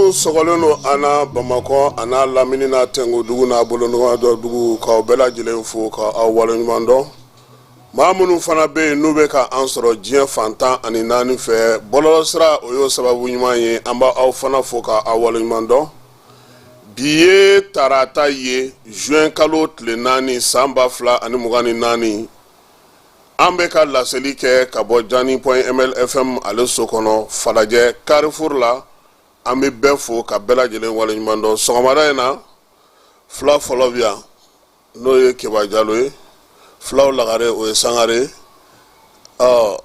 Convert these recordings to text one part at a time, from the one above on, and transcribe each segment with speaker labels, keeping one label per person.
Speaker 1: minnu sɔgɔlen don an na Bamakɔ a n'a lamini n'a tɛnkudugu n'a bolonɔgɔdɔ dugu, k'aw bɛɛ lajɛlen fo ka aw waleɲuman dɔn. Maa minnu fana bɛ yen n'u bɛ ka an sɔrɔ diɲɛ fan 14 fɛ bɔlɔlɔsira, o y'o sababu ɲuman ye, an b'aw fana fo ka aw waleɲuman dɔn. Bi ye tarata ye, juin kalo tile 4, san 2024. An bɛ ka laseli kɛ ka bɔ Jani point ml FM ale so kɔnɔ Falajɛ Carrefour la. An bɛ bɛɛ fo ka bɛɛ lajɛlen waleɲuman dɔn. Sɔgɔmada in na, fila fɔlɔ bɛ yan, n'o ye Keba Jalo ye. Filaw lagare, o ye Sangare ye. Ɔ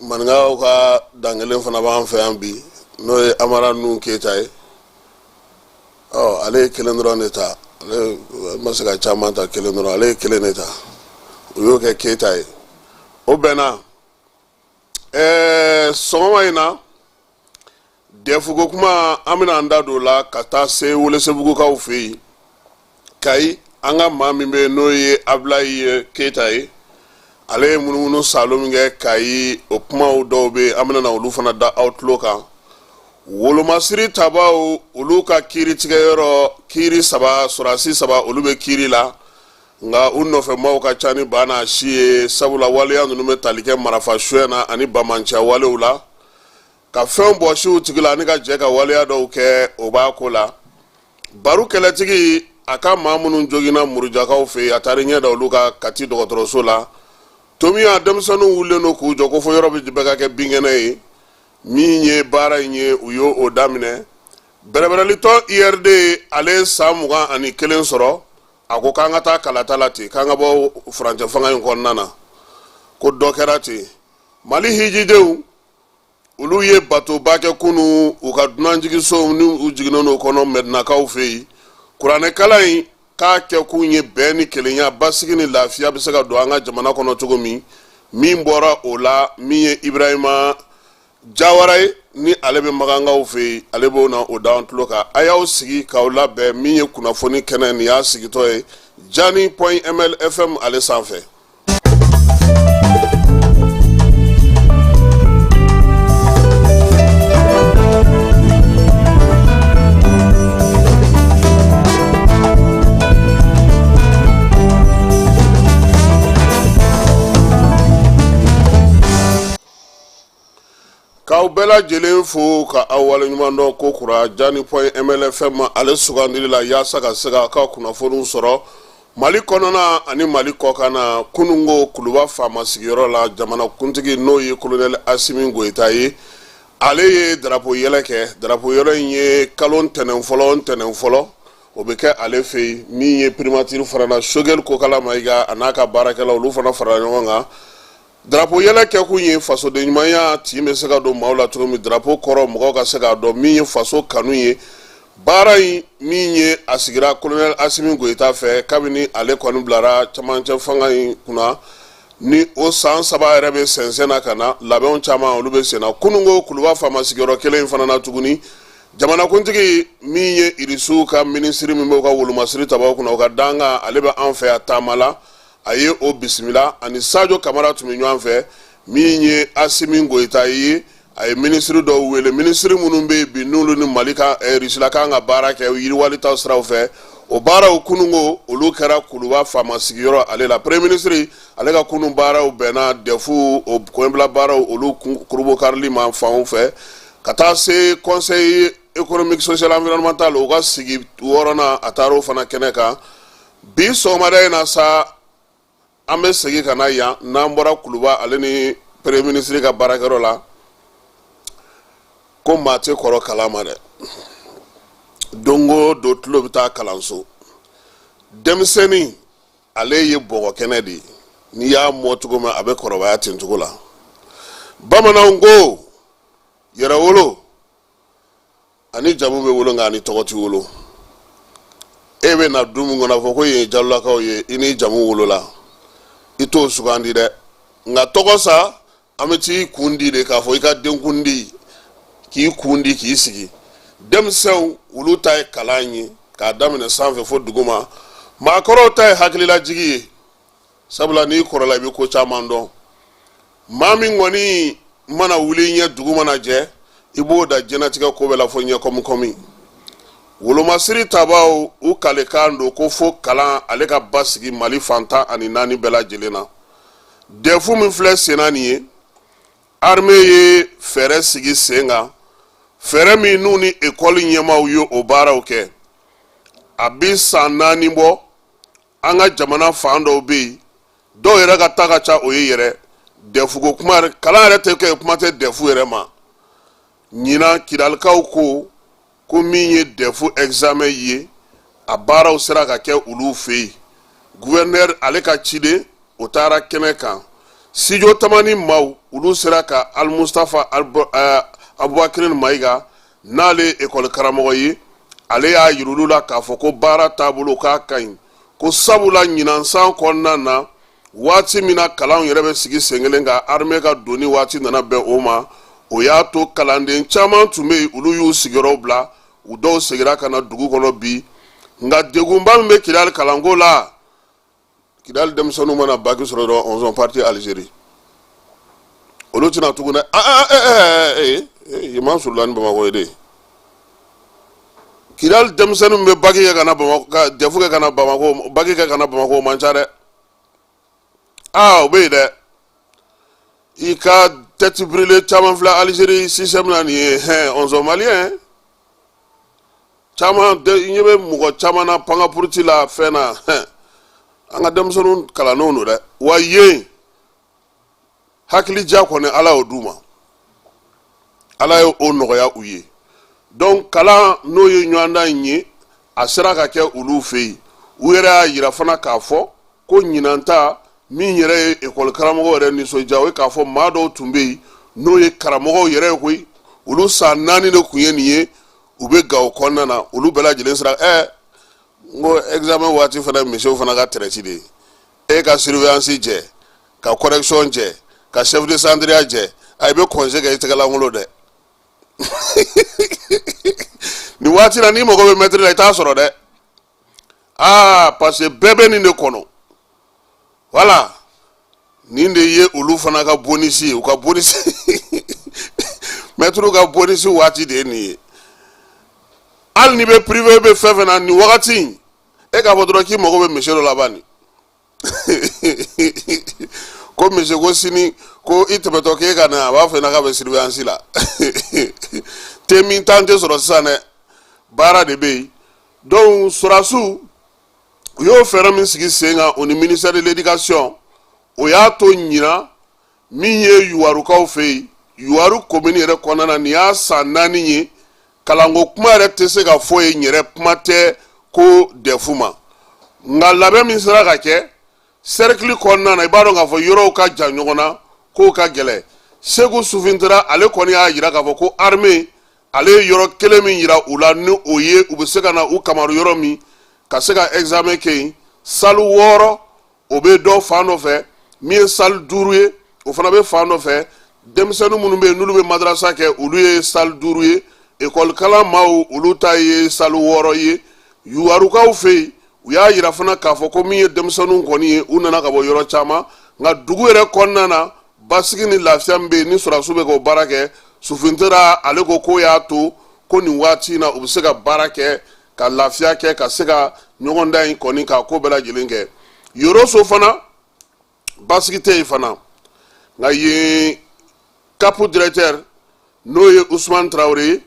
Speaker 1: maninkaw ka dankelen fana b'an fɛ yan bi, n'o ye Amara Nuhu Keyita ye. Ɔ ale ye kelen dɔrɔn de ta, ale ma se ka caman ta, kelen dɔrɔn, ale ye kelen de ta, o y'o kɛ Keyita ye. O bɛnna sɔgɔma in na, dɛfuko kuma, an bɛna an da don o la ka taa se Welesebugukaw fɛ yen Kayi. An ka maa min bɛ yen, n'o ye Abulayi Keyita ye, ale ye munumunu saalo min kɛ Kayi, o kumaw dɔw bɛ yen, an bɛna na olu fana da aw tulo kan. Wolomasiri tabaw, olu ka kiiritigɛyɔrɔ, kiiri saba, sɔrɔdasi saba, olu bɛ kiiri la, nka u nɔfɛmaaw ka ca ni ba n'a si ye, sabula waleya ninnu bɛ tali kɛ marafa suɲɛ na ani bamanciya walew la, ka fɛnw bɔsi u tigi la ani ka jɛ ka waleya dɔw kɛ, o b'a ko la. Baru kɛlɛtigi, a ka maa minnu joginna Murujakaw fɛ yen, a taara ɲɛ da olu kan Kati dɔgɔtɔrɔso la. Tomiya denmisɛnninw wulilen don k'u jɔ ko fo yɔrɔ bɛɛ ka kɛ binkɛnɛ ye. Min ye baara in ye, u y'o daminɛ. Bɛrɛbɛrɛlitɔn URD, ale ye san 21 sɔrɔ. A ko k'an ka taa kalata la ten, k'an ka bɔ furancɛ fanga in kɔnɔna na, ko dɔ kɛra ten. Mali hijidenw, olu ye batoba kɛ kunu u ka dunanjiginsow ni u jiginnen o kɔnɔ Mɛdinakaw fɛ yen. Kuranɛkalan in k'a kɛkun ye bɛn ni kelenya, basigi ni lafiya bɛ se ka don an ka jamana kɔnɔ cogo min. Min bɔra o la, min ye Ibrahima Jawara ye, ni ale bɛ Makankaw fɛ yen, ale b'o na o da an tulo kan. A y'aw sigi k'aw labɛn. Min ye kunnafoni kɛnɛ, nin y'a sigitɔ ye Jani point ml FM ale sanfɛ. K'aw bɛɛ lajɛlen fo ka aw waleɲuman dɔn ko kura Jani point ml FM ale sugandili la, yaasa ka se k'a ka kunnafoniw sɔrɔ Mali kɔnɔna ani Mali kɔkan na. Kununko Kuluba faama sigiyɔrɔ la, jamanakuntigi, n'o ye kolonɛli Asimi Goyita ye, ale ye darapo yɛlɛ kɛ. Darapo yɛlɛ in ye kalo ntɛnɛn fɔlɔ, ntɛnɛn fɔlɔ, o bɛ kɛ ale fɛ yen. Min ye primature fana na, Sogɛli Kokala Mayiga a n'a ka baarakɛlaw, olu fana farala ɲɔgɔn kan. Darapo yɛlɛ kɛkun ye fasoden ɲumanya tin bɛ se ka don maaw la cogo min, darapo kɔrɔ mɔgɔw ka se k'a dɔn, min ye faso kanu ye. Baara in min ye, a sigira kolonɛli Asimi Goyita fɛ kabini ale kɔni bilara camancɛ fanga in kunna, ni o san 3 yɛrɛ bɛ sɛnsɛn na ka na, labɛnw caman olu bɛ senna. Kununko Kuluba faama sigiyɔrɔ kelen in fana na tuguni, jamanakuntigi min ye Irisiw ka minisiri min b'u ka wolomasiri tabaw kunna, o ka dankan, ale bɛ an fɛ yan taama la, a ye o bisimila. Ani Sajo Kamara tun bɛ ɲɔgɔn fɛ. Min ye Asimi Goyita ye, a ye minisiri dɔw wele, minisiri minnu bɛ yen bi, n'olu ni Mali ka Irisila kan ka baara kɛ yiriwali ta siraw fɛ. O baaraw kununko, olu kɛra Kuluba faama sigiyɔrɔ ale la. Premier ministre, ale ka kunun baaraw bɛnna DEF, o kɔnbila baaraw, olu kurubokarili ma fanw fɛ, ka taa se conseil économique social environnemental, o ka sigi wɔɔrɔnan, a taara o fana kɛnɛ kan. Bi sɔgɔmada in na sa, an bɛ segin ka na yan. N'an bɔra Kuluba ale ni premier ministre ka baarakɛyɔrɔ la, ko maa tɛ kɔrɔ kalan ma dɛ, don o don tulo bɛ taa kalanso. Denmisɛnnin, ale ye bɔgɔ kɛnɛ de ye, n'i y'a mɔ cogo min, a bɛ kɔrɔbaya ten cogo la. Bamananw ko yɛrɛwolo ani jamu bɛ wolo, nka ani tɔgɔ tɛ wolo. E bɛ na du min kɔnɔ, fɔ ko yen ye Jalolakaw ye, i ni jamu wolola, i t'o sugandi dɛ. Nka tɔgɔ sa, an bɛ t'i kun di de, k'a fɔ i ka denkundi, k'i kun di k'i sigi. Denmisɛnw, olu ta ye kalan ye k'a daminɛ sanfɛ fo duguma. Maakɔrɔw ta ye hakililajigi ye, sabula n'i kɔrɔla, i bɛ ko caman dɔn. Maa min kɔni mana wuli ɲɛ, dugu mana jɛ, I b'o da diɲɛnatigɛ ko bɛɛ la fo ɲɛ kɔmi kɔmi. Wolomasiri tabaw u kalekan don ko fo kalan ale ka basigi Mali fan 14 bɛɛ lajɛlen na. DEF min filɛ senna nin ye, armée ye fɛɛrɛ sigi sen kan, fɛɛrɛ min n'u ni ekɔli ɲɛmaaw ye o baaraw kɛ. A bi san 4 bɔ, an ka jamana fan dɔw bɛ yen, dɔw yɛrɛ ka ta ka ca o ye yɛrɛ, DEF ko kuma, kalan yɛrɛ tɛ kɛ, kuma tɛ DEF yɛrɛ ma. Ɲinan Kidalikaw ko ko min ye DEF examen ye, a baaraw sera ka kɛ olu fɛ yen. Gouverneur ale ka ciden o taara kɛnɛ kan. Studio Tamani maaw olu sera ka Alimustafa Abubakari Mayiga, n'ale ye ekɔli karamɔgɔ ye, ale y'a yira olu la k'a fɔ ko baara taabolo k'a ka ɲi, ko sabula ɲinan san kɔnɔna na, waati min na kalanw yɛrɛ bɛ sigi sen kelen kan, armée ka donni waati nana bɛn o ma. O y'a to kalanden caman tun bɛ yen, olu y'u sigiyɔrɔw bila, u dɔw seginna ka na dugu kɔnɔ bi. Nka degunba min bɛ Kidali kalanko la, Kidali denmisɛnninw mana baki sɔrɔ dɔrɔn, on sont partis Algérie, olu tɛna tugun dɛ. Ah ah, ee ee, yen man surun ni Bamakɔ ye de. Kidali denmisɛnninw bɛ baki kɛ ka na Bamakɔ, ka DEF kɛ ka na Bamakɔ, baki kɛ ka na Bamakɔ, o man ca dɛ. Aa, o bɛ yen dɛ. I ka tête brûlée caman filɛ Algérie système na nin ye, hɛn, on sont maliens caman de. I ɲɛ bɛ mɔgɔ caman na pankapuruti la, fɛn na, hɛn, an ka denmisɛnninw kalannenw don dɛ. Wa yen hakilija kɔni, Ala y'o d'u ma, Ala ye o nɔgɔya u ye. Donc kalan n'o ye ɲɔgɔndan in ye, a sera ka kɛ olu fɛ yen. U yɛrɛ y'a yira fana k'a fɔ ko ɲinan ta min yɛrɛ ye ekɔli karamɔgɔ yɛrɛ nisɔndiya, o ye k'a fɔ maa dɔw tun bɛ yen n'o ye karamɔgɔw yɛrɛ ye koyi, olu san 4 de tun ye nin ye, u bɛ Gawo kɔnɔna na, olu bɛɛ lajɛlen sera. N ko examen waati fana, misiw fana ka tɛrɛti de ye e ka surveillance jɛ, ka correction jɛ, ka chef de centre ya jɛ, a i bɛ congé kɛ i tɛgɛlankolon dɛ. Nin waati la, n'i mago bɛ mɛtiri la, i t'a sɔrɔ dɛ. Aa, parce que bɛɛ bɛ nin de kɔnɔ. Voilà, nin de ye olu fana ka bonus ye, u ka bonus, mɛtiriw ka bonus waati de ye nin ye. Hali n'i bɛ privé bɛ fɛn fɛn na nin wagati in, e k'a fɔ dɔrɔn k'i mago bɛ misi dɔ laban nin ko misi ko sini ko i tɛmɛtɔ k'e ka na, a b'a fɔ i ɲɛna k'a bɛ surveillance la. Te min tan tɛ sɔrɔ sisan dɛ, baara de bɛ yen. Donc sɔrɔdasiw u y'o fɛɛrɛ min sigi sen kan, o ni ministère de l'éducation, o y'a to ɲinan min ye Yuwarukaw fɛ yen, Yuwaru komini yɛrɛ kɔnɔna na, nin y'a san 4 ye, kalanko kuma yɛrɛ tɛ se ka fɔ yen yɛrɛ, kuma tɛ ko DEF ma. Nka labɛn min sera ka kɛ cercle kɔnɔna na, i b'a dɔn k'a fɔ yɔrɔw ka jan ɲɔgɔn na, kow ka gɛlɛn. Segu Sufintera ale kɔni y'a jira k'a fɔ ko armée ale ye yɔrɔ kelen min yira u la, ni o ye u bɛ se ka na u kamaru yɔrɔ min ka se ka examen kɛ yen. Salle 6 o bɛ dɔ fan dɔ fɛ, min ye salle 5 ye, o fana bɛ fan dɔ fɛ. Denmisɛnnin minnu bɛ yen n'olu bɛ madarasa kɛ, olu ye salle 5 ye. Ekɔli kalan maaw, olu ta ye salle 6 ye. Yuwarukaw fɛ yen, u y'a yira fana k'a fɔ ko min ye denmisɛnninw kɔni ye, u nana ka bɔ yɔrɔ caman. Nka dugu yɛrɛ kɔnɔna na, basigi ni lafiya min bɛ yen ni sɔrɔdasiw bɛ k'o baara kɛ, Sufintera ale ko k'o y'a to ko nin waati in na u bɛ se ka baara kɛ ka lafiya kɛ, ka se ka ɲɔgɔndan in kɔni k'a ko bɛɛ lajɛlen kɛ. Yoroso fana basigi tɛ yen fana, nka yen CAP directeur, n'o ye Usumani Tarawele ye,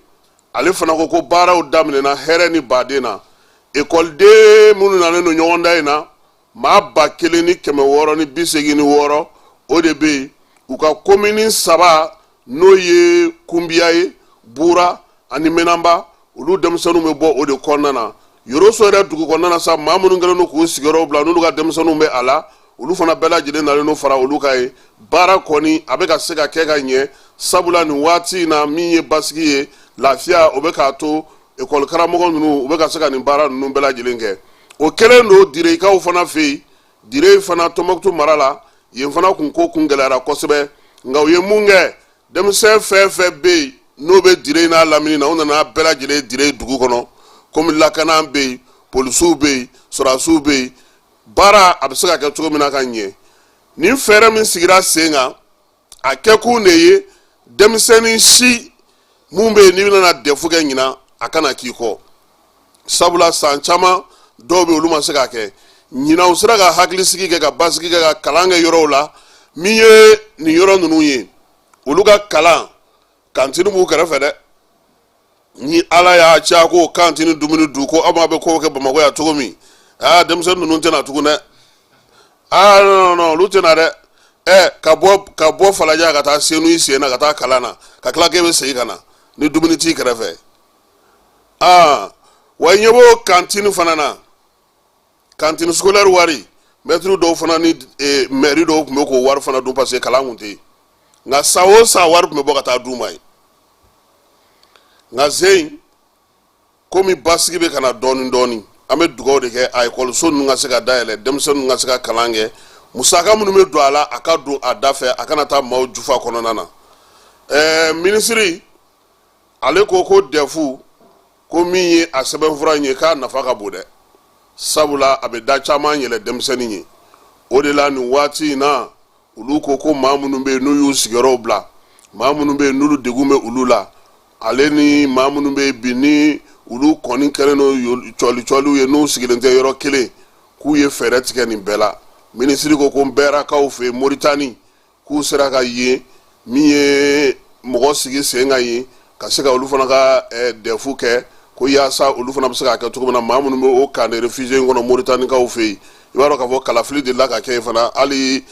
Speaker 1: ale fana ko ko baaraw daminɛna hɛrɛ ni baden na. Ekɔliden minnu nalen don ɲɔgɔndan in na, maa 1686 o de bɛ yen. U ka komini 3, n'o ye Kunbiya ye, Bura ani Menanba, olu denmisɛnninw bɛ bɔ o de kɔnɔna na. Yoroso yɛrɛ dugu kɔnɔna na sa, maa minnu kɛlen don k'u sigiyɔrɔw bila, n'olu ka denmisɛnninw bɛ a la, olu fana bɛɛ lajɛlen nalen don fara olu kan ye. Baara kɔni a bɛ ka se ka kɛ ka ɲɛ, sabula nin waati in na, min ye basigi ye, lafiya, o bɛ k'a to ekɔli karamɔgɔ ninnu u bɛ ka se ka nin baara ninnu bɛɛ lajɛlen kɛ. O kɛlen don Direyikaw fana fɛ yen. Dire fana, Tɔnbɔkutu mara la, yen fana kun ko kun gɛlɛyara kosɛbɛ. Nka u ye mun kɛ? Denmisɛn fɛn fɛn bɛ yen n'o bɛ Dire n'a lamini na, u nana bɛɛ lajɛlen Dire dugu kɔnɔ. Komi lakana bɛ yen, polisiw bɛ yen, sɔrɔdasiw bɛ yen, baara a bɛ se ka kɛ cogo min na ka ɲɛ. Nin fɛɛrɛ min sigira sen kan, a kɛkun de ye denmisɛnnin si Mun bɛ yen n'i bɛna DEF kɛ ɲinan, a kana k'i kɔ, sabula san caman dɔw bɛ olu ma se k'a kɛ. Ɲinan u sera ka hakilisigi kɛ, ka basigi kɛ, ka kalan kɛ yɔrɔw la. Min ye nin yɔrɔ ninnu ye, olu ka kalan kantini b'u kɛrɛfɛ dɛ. Ni Ala y'a ca ko kantini dumuni dun, ko aw ma bɛ ko kɛ Bamakɔ yan cogo min, aa, denmisɛnnin ninnu tɛna tugun dɛ. Aa, non non, olu tɛna dɛ. Ɛ, ka bɔ Falajɛ ka taa Senu i sen na ka taa kalan na, ka tila k'e bɛ segin ka na ni dumuni t'i kɛrɛfɛ. Aa, wa i ɲɛ b'o kantini fana na, cantine scolaire wari, mɛtiri dɔw fana ni mɛri dɔw tun bɛ k'o wari fana dun, parce que kalan kun tɛ yen. Nka san o san wari tun bɛ bɔ ka taa d'u ma yen. Nka zen komi basigi bɛ ka na dɔɔni dɔɔni, an bɛ dugawu de kɛ a ekɔliso ninnu ka se ka dayɛlɛ, denmisɛnninw ka se ka kalan kɛ. Musaka minnu bɛ don a la, a ka don a da fɛ, a kana taa maaw jufa kɔnɔna na. Minisiri ale ko ko DEF ko min ye a sɛbɛnfura in ye, k'a nafa ka bon dɛ, sabula a bɛ da caman yɛlɛ denmisɛnnin ye. O de la nin waati in na, olu ko ko maa minnu bɛ yen n'u y'u sigiyɔrɔw bila, maa minnu bɛ yen n'olu degun bɛ olu la, ale ni maa minnu bɛ yen bi ni olu kɔni kɛlen don cɔli cɔliw ye, n'u sigilen tɛ yɔrɔ kelen, k'u ye fɛɛrɛ tigɛ nin bɛɛ la. Minisiri ko ko Nbɛrakaw fɛ yen Moritani, k'u sera ka yen min ye mɔgɔ sigi sen kan yen, ka se ka olu fana ka DEF kɛ, ko yaasa olu fana bɛ se k'a kɛ cogo min na. Maa minnu bɛ o camp de réfugiés in kɔnɔ Moritanikaw fɛ yen, i b'a dɔn k'a fɔ kalafili delila ka kɛ yen fana. Hali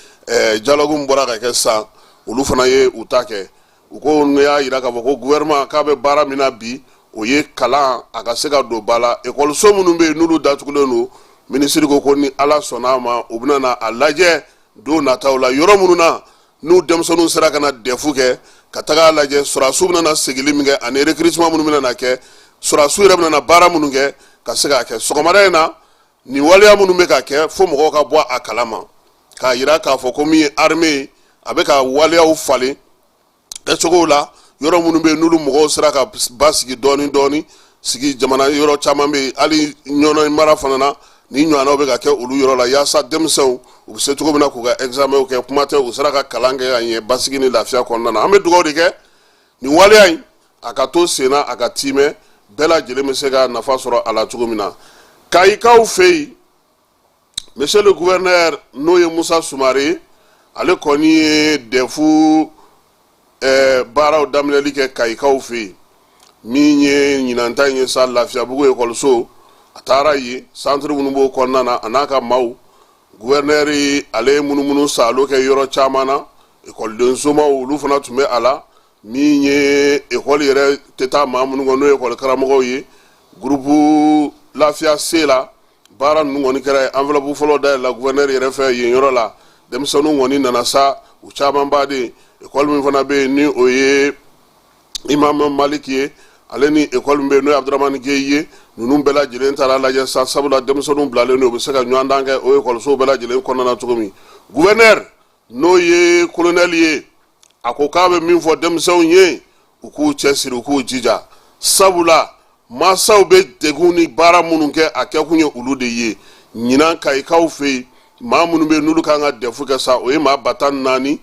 Speaker 1: dialogue min bɔra ka kɛ sisan, olu fana ye u ta kɛ. U ko n y'a yira k'a fɔ ko gouvernement k'a bɛ baara min na bi, o ye kalan a ka se ka don ba la. Ekɔliso minnu bɛ yen n'olu datugulen don, minisiri ko ko ni Ala sɔnna a ma, u bɛna na a lajɛ don nataw la, yɔrɔ minnu na n'u denmisɛnninw sera ka na DEF kɛ, ka taga lajɛ sɔrɔdasiw bɛna na segili min kɛ ani recrutement minnu bɛna na kɛ, sɔrɔdasiw yɛrɛ bɛna na baara minnu kɛ, ka se k'a kɛ. Sɔgɔmada in na, nin waleya minnu bɛ ka kɛ, fo mɔgɔw ka bɔ a kalama k'a yira k'a fɔ ko min ye armée ye, a bɛ ka waleyaw falen kɛcogow la. Yɔrɔ minnu bɛ yen n'olu mɔgɔw sera ka basigi dɔɔni dɔɔni sigi, jamana yɔrɔ caman bɛ yen, hali Ɲɔnɔ mara fana na, ni ɲɔgɔnnaw bɛ ka kɛ olu yɔrɔ la, yaasa denmisɛnw u bɛ se cogo min na k'u ka examen kɛ. Kuma tɛ u sera ka kalan kɛ ka ɲɛ basigi ni lafiya kɔnɔna na. An bɛ dugawu de kɛ nin waleya in a ka to senna, a ka tiimɛ, bɛɛ lajɛlen bɛ se ka nafa sɔrɔ a la cogo min na. Kayikaw fɛ yen, monsieur le gouverneur, n'o ye Musa Sumare, ale kɔni ye DEF baaraw daminɛli kɛ Kayikaw fɛ yen. Min ye ɲinanta in ye sa, Lafiyabugu ekɔliso, a taara yen, centre minnu b'o kɔnɔna na, a n'a ka maaw. Gouverneur ale ye munumunu saalo kɛ yɔrɔ caman na. Ekɔliden somaw, olu fana tun bɛ a la. Min ye ekɔli yɛrɛ tɛ taa maa minnu kɔ, n'o ye ekɔli karamɔgɔw ye, groupe Lafiya C la, baara ninnu kɔni kɛra yen. Enveloppe fɔlɔ dayɛlɛla gouverneur yɛrɛ fɛ yen yɔrɔ la. Denmisɛnninw kɔni nana sa, u caman baden. Ekɔli min fana bɛ yen ni o ye Imam Maliki ye, ale ni ekɔli min bɛ yen n'o ye Abudramani Geyi ye, ninnu bɛɛ lajɛlen taara lajɛ sa, sabula denmisɛnninw bilalen don, u bɛ se ka ɲɔgɔndan kɛ o ekɔlisow bɛɛ lajɛlen kɔnɔna na cogo min. Gouverneur, n'o ye colonel ye, a ko k'a bɛ min fɔ denmisɛnw ye, u k'u cɛsiri, u k'u jija, sabula mansaw bɛ degun ni baara minnu kɛ, a kɛkun ye olu de ye. Ɲinan Kayikaw fɛ yen, maa minnu bɛ yen n'olu kan ka DEF kɛ sa, o ye maa 1499.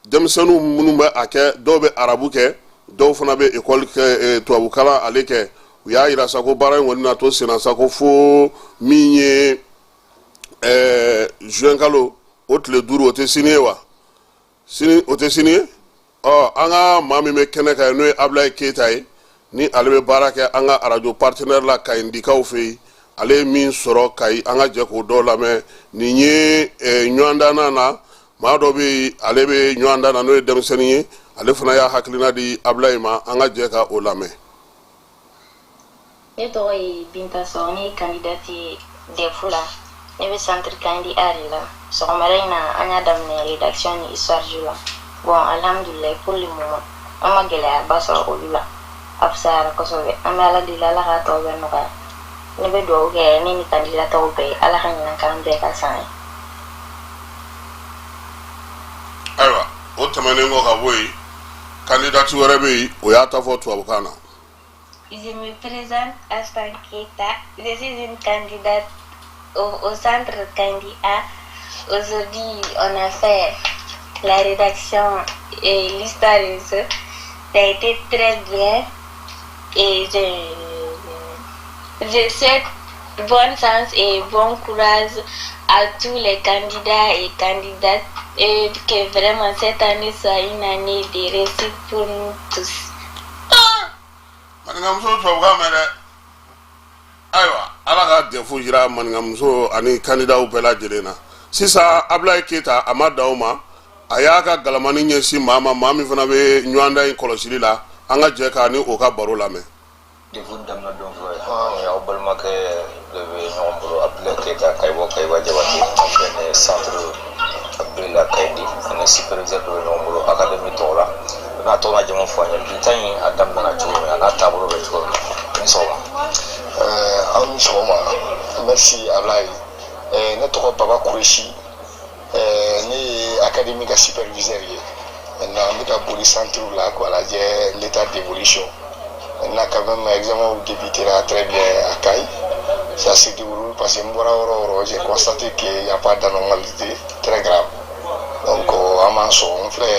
Speaker 1: Denmisɛnninw minnu bɛ a kɛ, dɔw bɛ arabu kɛ, dɔw fana bɛ ekɔli kɛ, tubabukalan ale kɛ. U y'a yira sa ko baara in kɔni na to senna sa, ko fo min ye juin kalo o tile 5. O tɛ sini ye wa? Sini o tɛ sini ye. Ɔ, an ka maa min bɛ kɛnɛ kan yen, n'o ye Abulayi Keyita ye, ni ale bɛ baara kɛ an ka arajo partenaire la Kayindikaw fɛ yen, ale ye min sɔrɔ Kayi, an ka jɛ k'o dɔw lamɛn. Nin ye ɲɔgɔndanna na, maa dɔ bɛ yen, ale bɛ ɲɔgɔndan na, n'o ye denmisɛnnin ye, ale fana y'a hakilina di Abulayi ma. An ka jɛ ka o lamɛn.
Speaker 2: Ne tɔgɔ ye Binta Sɔw, ne ye candidate ye DEF la. Ne bɛ centre Kayindi A de la. Sɔgɔmada in na, an y'a daminɛ rédaction ni histoire la. Bon, alhamdulilayi, pour le moment an ma gɛlɛyaba sɔrɔ olu la, a fisayara kosɛbɛ. An bɛ Ala deli, Ala k'a tɔ bɛɛ nɔgɔya. Ne bɛ dugawu kɛ ne ni candidat tɔw bɛɛ ye, Ala ka ɲinan k'an bɛɛ ka san ye.
Speaker 1: Ayiwa, o tɛmɛnen kɔ ka bɔ yen, candidate wɛrɛ bɛ yen, o y'a ta fɔ tubabukan na.
Speaker 2: Je me présente, Astan Keita. Je suis une candidate au centre Kandi A. Aujourd'hui, on a fait la rédaction et l'histoire des autres. Ça a été très bien et je souhaite bonne chance et bon courage à tous les candidats et candidates et que vraiment cette année soit une année de réussite pour nous tous.
Speaker 1: Maninkamuso, tubabukan mɛn dɛ. Ayiwa, Ala ka DEF jira maninkamuso ani kandidaw bɛɛ lajɛlen na. Sisan, Abulayi Keyita, a ma dan o ma, a y'a ka galamani ɲɛsin maa ma, maa min fana bɛ ɲɔgɔndan in kɔlɔsili la. An ka jɛ k'a ni o ka baro lamɛn.
Speaker 3: DEF daminɛ don fɔlɔ ye, aw balimakɛ de bɛ ɲɔgɔn bolo, Abudulayi Keyita, Kayibɔ, Kayiba Jabate. An filɛ nin ye centre Abudulayi Kayindi, ani superviseur dɔ bɛ ɲɔgɔn bolo académie tɔgɔ la. U bɛna tɔgɔ n'a jamu fɔ an ye, bi ta in a daminɛna cogo min, a n'a taabolo bɛ cogo min na. Ni sɔgɔma.
Speaker 4: Aw ni sɔgɔma, merci Ablaye. Ne tɔgɔ Baba Kuresi, ne ye académie ka superviseur ye. Maintenant, an bɛ ka boli centre la k'a lajɛ l'état d'évolution. Maintenant, quand même, examen débutera très bien à Kayes. Ça se déroule parce que n bɔra yɔrɔ o yɔrɔ, j'ai constaté qu'il n'y a pas d'anormalité très grave. Donc an m'an sɔn, n filɛ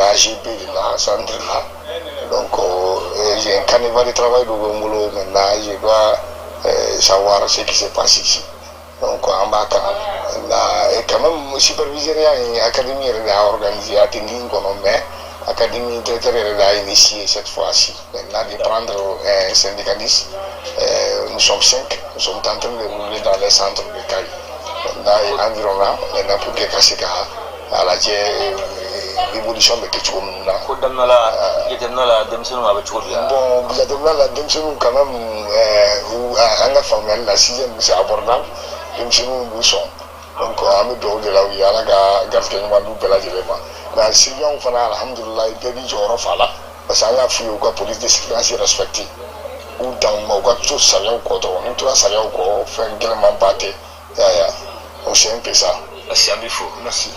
Speaker 4: AGB de la, centre la. Donc j'ai un canevas de travail dɔ bɛ n bolo. Maintenant, je dois savoir ce qui se passe ici. Donc an b'a kan na. Et quand même, superviseur in, académie yɛrɛ de y'a organisé, a tɛ ligne kɔnɔ, mais académie directeur yɛrɛ de y'a initié cette fois-ci, maintenant, de prendre un syndicaliste. Nous sommes cinq, nous sommes en train de rouler dans les centres de Kayes maintenant et environnant, maintenant, pour que ka se ka a lajɛ évolution bɛ kɛ cogo min na.
Speaker 3: Ko daminɛ la, jateminɛ la, denmisɛnninw a bɛ cogo di?
Speaker 4: Bon, jateminɛ la, denmisɛnninw quand même, an ka faamuyali la, sixième, c'est abordable, denmisɛnninw b'u sɔn. Donc an bɛ dugawu de la u ye, Ala ka garijɛgɛ ɲuman d'u bɛɛ lajɛlen ma. Mais surveillants fana, alhamdulilayi, bɛɛ b'i jɔyɔrɔ fa la, parce que an y'a f'u ye u ka police de surveillance respecter, u dan u ma, u ka to sariyaw kɔ dɔrɔn. N'u tora sariyaw kɔ, fɛn gɛlɛnmanba tɛ, i y'a ye. Donc c'est un peu ça.
Speaker 3: Merci, an b'i fo.
Speaker 4: Merci.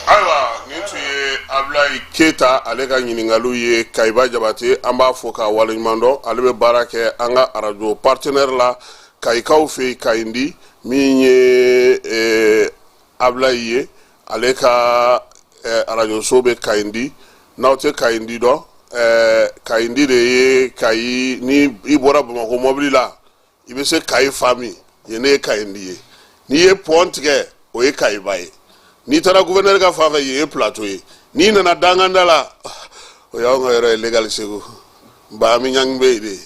Speaker 1: Ayiwa, nin tun ye Abulayi Keyita, ale ka ɲininkaliw ye Kayiba Jabate. An b'a fɔ k'a waleɲuman dɔn. Ale bɛ baara kɛ an ka arajo partenaire la Kayikaw fɛ yen, Kayindi. Min ye Abulayi ye, ale ka arajoso bɛ Kayindi. N'aw tɛ Kayindi dɔn, Kayindi de ye Kayi. Ni i bɔra Bamakɔ mɔbili la, i bɛ se Kayi fa min, yen ne ye Kayindi ye. N'i ye pont tigɛ, o ye Kayiba ye. N'i taara gouverneur ka fan fɛ, yen ye Plateau ye. N'i nana Danganda la, o y'anw ka yɔrɔ ye, légal Segu Baami ɲangi bɛ yen de.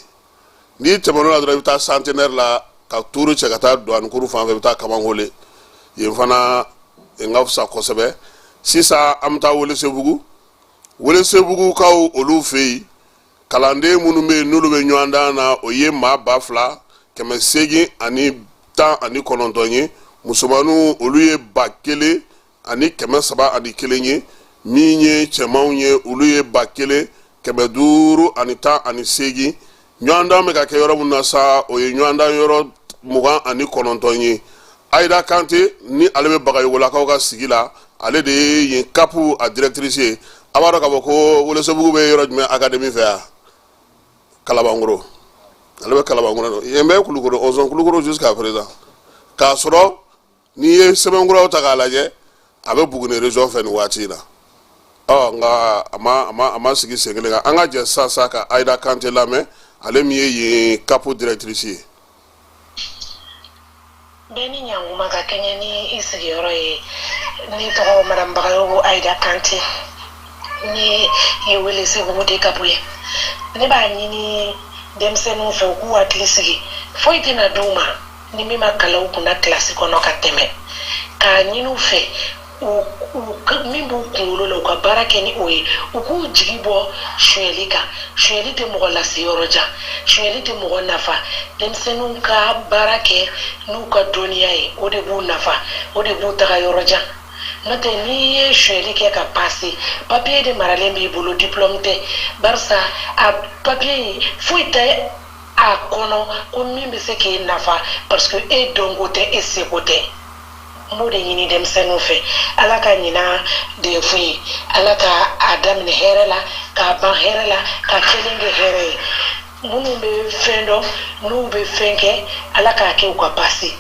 Speaker 1: N'i tɛmɛn'o la dɔrɔn, i bɛ taa Centenaire la, ka tuuru cɛ ka taa Douanikuru fan fɛ, i bɛ taa Kamankole yen fana, yen ka fisa kosɛbɛ. Sisan, an bɛ taa Welesebugu. Welesebugukaw, olu fɛ yen, kalanden minnu bɛ yen n'olu bɛ ɲɔgɔn dan na, o ye maa 2819 ye. Musomaninw, olu ye 1301 ye. Min ye cɛmanw ye, olu ye 1518. Ɲɔgɔndan bɛ ka kɛ yɔrɔ min na sa, o ye ɲɔgɔndan yɔrɔ 29 ye. Ayida Kante ni ale bɛ Bagayogolakaw ka sigi la, ale de ye yen CAP a directrice ye. A b'a dɔn k'a fɔ ko Welesebugu bɛ yɔrɔ jumɛn académie fɛ yan? Kalabankoro. Ale bɛ Kalabankoro, yen bɛ Kulukoro, ɔzɔn Kulukoro jusqu'à présent. K'a sɔrɔ n'i ye sɛbɛnkuraw ta k'a lajɛ, a bɛ Buguni région fɛ nin waati in na. Ɔ nka a ma sigi sen kelen kan. An ka jɛ sisan sa ka Ayida Kante lamɛn, ale min ye yen CAP directrice ye.
Speaker 5: Bɛɛ ni ɲankuma ka kɛɲɛ ni i sigiyɔrɔ ye. Ne tɔgɔ Madame Bagayogo Ayida Kante, ne ye Welesebugu DCAP ye. Ne b'a ɲini denmisɛnninw fɛ, u k'u hakili sigi, foyi tɛna d'u ma ni min ma kalan u kunna kilasi kɔnɔ ka tɛmɛ. K'a ɲini u fɛ, min b'u kunkolo la, u ka baara kɛ ni o ye, u k'u jigi bɔ sonyɛli kan. Sonyɛli tɛ mɔgɔ lase yɔrɔ jan, sonyɛli tɛ mɔgɔ nafa. Denmisɛnninw ka baara kɛ n'u ka dɔnniya ye, o de b'u nafa, o de b'u taga yɔrɔ jan. N'o tɛ, n'i ye sonyɛli kɛ ka passer, papiye de maralen b'i bolo, diplôme tɛ, barisa a papiye in, foyi tɛ a kɔnɔ ko min bɛ se k'e nafa, parce que e dɔnko tɛ, e seko tɛ. N b'o de ɲini denmisɛnninw fɛ. Ala ka ɲina DEF ye, Ala ka a daminɛ hɛrɛ la, k'a ban hɛrɛ la, ka kelen kɛ hɛrɛ ye. Minnu bɛ fɛn dɔn, n'u bɛ fɛn kɛ, Ala k'a kɛ u ka passer.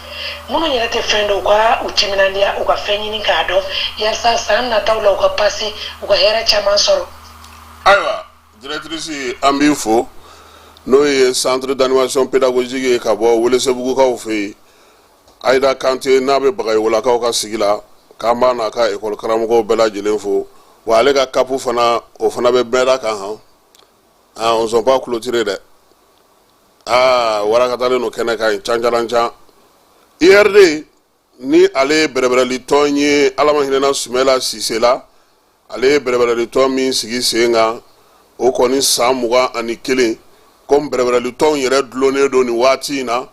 Speaker 5: Minnu yɛrɛ tɛ fɛn dɔn, u ka u timinandiya, u ka fɛn ɲini k'a dɔn, yaasa san nataw la u ka pase, u ka hɛrɛ caman sɔrɔ.
Speaker 1: Ayiwa, directrice, an b'i fo, n'o ye centre d'animation pédagogique ye ka bɔ Welesebugukaw fɛ yen, Ayida Kante, n'a bɛ Bagayolakaw ka sigi la, k'an b'a n'a ka ekɔli karamɔgɔw bɛɛ lajɛlen fo. Wa ale ka CAP fana, o fana bɛ bɛɛ kan han. Ah, on sont pas clôturés dɛ. Aa, warakatalen don kɛnɛ kan yen cancarancan. IRD ni ale ye bɛrɛbɛrɛli tɔn ye, Ala ma hinɛna Sumɛla Sise la, ale ye bɛrɛbɛrɛli tɔn min sigi sen kan, o kɔni san 21. Komi bɛrɛbɛrɛli tɔnw yɛrɛ dulonnen don nin waati in na,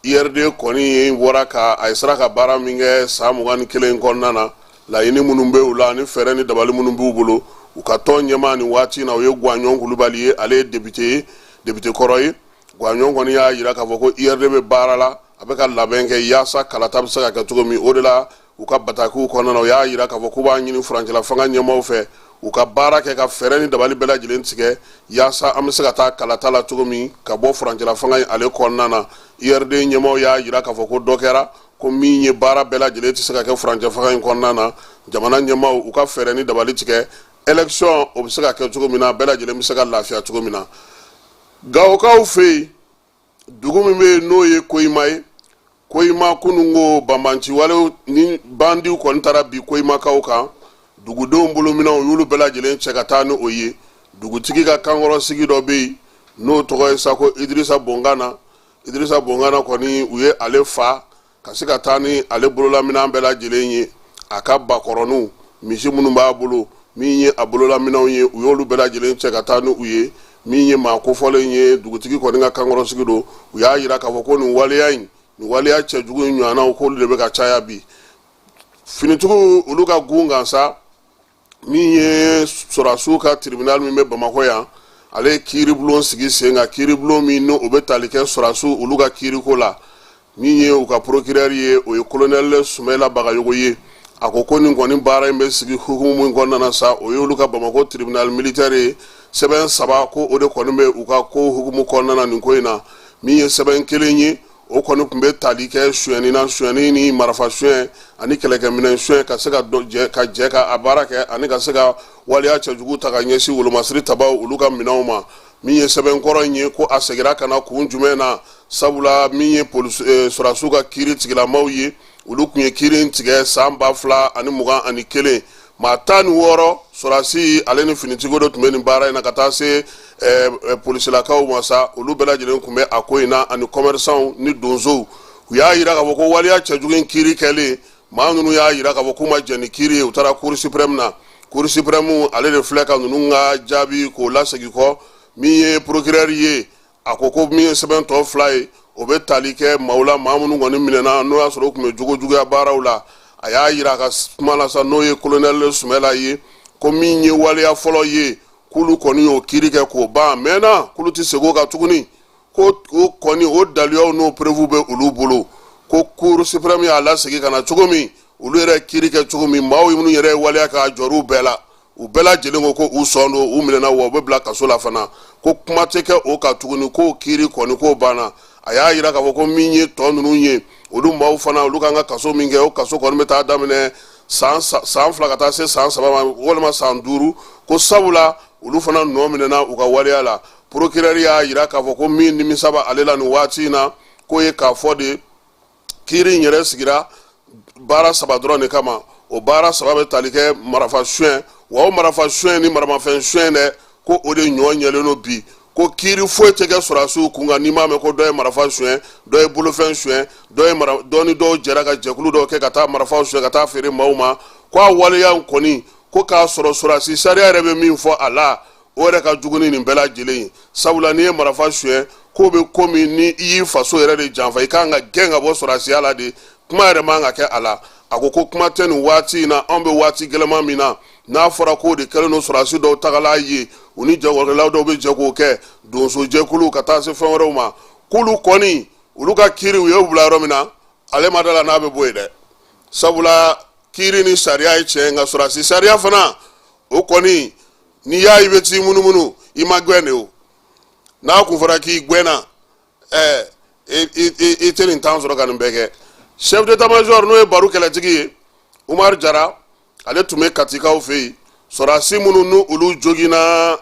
Speaker 1: IRD kɔni bɔra ka a ye sera ka baara min kɛ san 21 kɔnɔna na, laɲini minnu bɛ u la ani fɛɛrɛ ni dabali minnu b'u bolo, u ka tɔn ɲɛmaa nin waati in na, o ye Guwaɲɔn Kulubali ye. Ale ye député ye, député kɔrɔ ye. Guwaɲɔn kɔni y'a jira k'a fɔ ko IRD bɛ baara la, a bɛ ka labɛn kɛ yaasa kalata bɛ se ka kɛ cogo min. O de la, u ka batakiw kɔnɔna na, u y'a jira k'a fɔ k'u b'a ɲini furancɛla fanga ɲɛmaaw fɛ, u ka baara kɛ ka fɛɛrɛ ni dabali bɛɛ lajɛlen tigɛ yaasa an bɛ se ka taa kalata la cogo min ka bɔ furancɛla fanga in ale kɔnɔna na. IRD ɲɛmaaw y'a jira k'a fɔ ko dɔ kɛra, ko min ye baara bɛɛ lajɛlen tɛ se ka kɛ furancɛ fanga in kɔnɔna na. Jamana ɲɛmaaw, u ka fɛɛrɛ ni dabali tigɛ, élection o bɛ se ka kɛ cogo min na, bɛɛ lajɛlen bɛ se ka lafiya cogo min na. Gawokaw fɛ yen, dugu min bɛ yen n'o ye Koyima ye, Koyima kununko banbanci walew ni bandiw kɔni taara bi Koyimakaw kan. Dugudenw bolominɛnw, u y'olu bɛɛ lajɛlen cɛ ka taa ni o ye. Dugutigi ka kankɔrɔsigi dɔ bɛ yen n'o tɔgɔ ye sa ko Idirisa Bongana. Idirisa Bongana kɔni, u ye ale fa ka se ka taa ni ale bololaminɛn bɛɛ lajɛlen ye, a ka bakɔrɔninw, misi minnu b'a bolo, min ye a bololaminɛnw ye, u y'olu bɛɛ lajɛlen cɛ ka taa ni u ye. Min ye maa kofɔlen ye, dugutigi kɔni ka kankɔrɔsigi don. U y'a jira k'a fɔ ko nin waleya in, nin waleya cɛjugu in ɲɔgɔnnaw, k'olu de bɛ ka caya bi. Finitigiw, olu ka gun kan sa, min ye sɔrɔdasiw ka tribunal min bɛ Bamakɔ yan, ale ye kiiribulon sigi sen kan, kiiribulon min n'o bɛ tali kɛ sɔrɔdasiw olu ka kiiriko la. Min ye u ka procureur ye, o ye colonel Sumayila Bagayogo ye. A ko ko nin kɔni baara in bɛ sigi hukumu min kɔnɔna na sa, o ye olu ka Bamakɔ tribunal militaire ye. Sɛbɛn saba ko o de kɔni bɛ u ka ko hukumu kɔnɔna na nin ko in na. Min ye sɛbɛn kelen ye, o kɔni tun bɛ tali kɛ sonyɛni na, sonyɛni ni marifa sonyɛ ani kɛlɛkɛminɛn sonyɛ, ka se ka jɛ ka jɛ ka a baara kɛ ani ka se ka waleya cɛjugu ta ka ɲɛsin wolomasiri tabaw olu ka minɛnw ma. Min ye sɛbɛn kɔrɔ in ye, ko a seginna ka na kun jumɛn na? Sabula min ye sɔrɔdasiw ka kiiri tigilamaw ye, olu tun ye kiiri in tigɛ san 2021. Maa 16 sɔrɔdasi ale ni finitigiw de tun bɛ nin baara in na, ka taa se polisilakaw ma sa, olu bɛɛ lajɛlen tun bɛ a ko in na, ani commerçants ni donsow. U y'a jira k'a fɔ ko waleya cɛjugu in kiiri kɛlen, maa ninnu y'a jira k'a fɔ k'u ma jɛn ni kiiri ye, u taara cour suprême na. Cour suprême ale de filɛ ka ninnu ka jaabi k'o lasegin kɔ. Min ye procureur ye, a ko ko min ye sɛbɛn tɔ fila ye, o bɛ tali kɛ maaw la, maa minnu kɔni minɛna n'o y'a sɔrɔ u tun bɛ jogo juguya baaraw la. A y'a jira a ka kuma la sa, n'o ye colonel Sumayila ye, ko min ye waleya fɔlɔ ye, k'olu kɔni y'o kiiri kɛ k'o ban, a mɛnna, k'olu tɛ segin o kan tuguni, ko o kɔni o daluyaw n'o preuve bɛ olu bolo. Ko cour suprême y'a lasegin ka na cogo min, olu yɛrɛ kiiri kɛ cogo min, maaw minnu yɛrɛ ye waleya k'a jɔr'u bɛɛ la, u bɛɛ lajɛlen ko ko u sɔn don, u minɛna, wa u bɛ bila kaso la fana, ko kuma tɛ kɛ o kan tuguni, k'o kiiri kɔni k'o banna. A y'a jira k'a fɔ ko min ye tɔ ninnu ye, olu maaw fana, olu kan ka kaso min kɛ, o kaso kɔni bɛ taa daminɛ san 2 ka taa se san 3 ma, walima san 5, ko sabula olu fana nɔ minɛna u ka waleya la. Procureur y'a jira k'a fɔ ko min nimisa b'ale la nin waati in na, k'o ye k'a fɔ de kiiri in yɛrɛ sigira baara saba dɔrɔn de kama. O baara saba bɛ tali kɛ marafa suɲɛ, wa o marafa suɲɛ ni maramafɛn suɲɛ dɛ, ko o de ɲɔ ɲɛlen don bi, ko kiiri foyi tɛ kɛ sɔrɔdasiw kun kan n'i m'a mɛn ko dɔ ye marafa suɲɛ, dɔ ye bolofɛn suɲɛ, dɔ ye mara, dɔ ni dɔw jɛra ka jɛkulu dɔw kɛ ka taa marafaw suɲɛ ka taa feere maaw ma. Ko a waleya kɔni, ko k'a sɔrɔ sɔrɔdasi sariya yɛrɛ bɛ min fɔ a la, o yɛrɛ ka jugu ni nin bɛɛ lajɛlen ye. Sabula n'i ye marafa suɲɛ, k'o bɛ komi ni i y'i faso yɛrɛ de janfa, i kan ka gɛn ka bɔ sɔrɔdasiya la de, kuma yɛrɛ man ka kɛ a la. A ko ko kuma tɛ nin waati in na, anw bɛ waati gɛlɛman min na, n'a fɔra k'o de kɛlen don sɔrɔdasi dɔw tagala ye, u ni jagokɛlaw dɔw bɛ jɛ k'o kɛ, donsojɛkuluw ka taa se fɛn wɛrɛw ma, k'olu kɔni olu ka kiiri, u y'u bila yɔrɔ min na, ale ma da la n'a bɛ bɔ yen dɛ. Sabula kiiri ni sariya ye tiɲɛ, nka sɔrɔdasi sariya fana, o kɔni n'i y'a ye i bɛ t'i munumunu, i ma gɛn de. O n'a kun fɔra k'i gɛnna, ɛɛ, i tɛ nin temps sɔrɔ ka nin bɛɛ kɛ. Chef d'état major n'o ye Baru kɛlɛtigi ye, Umar Jara, ale tun bɛ Katikaw fɛ yen. Sɔrɔdasi minnu ni olu joginna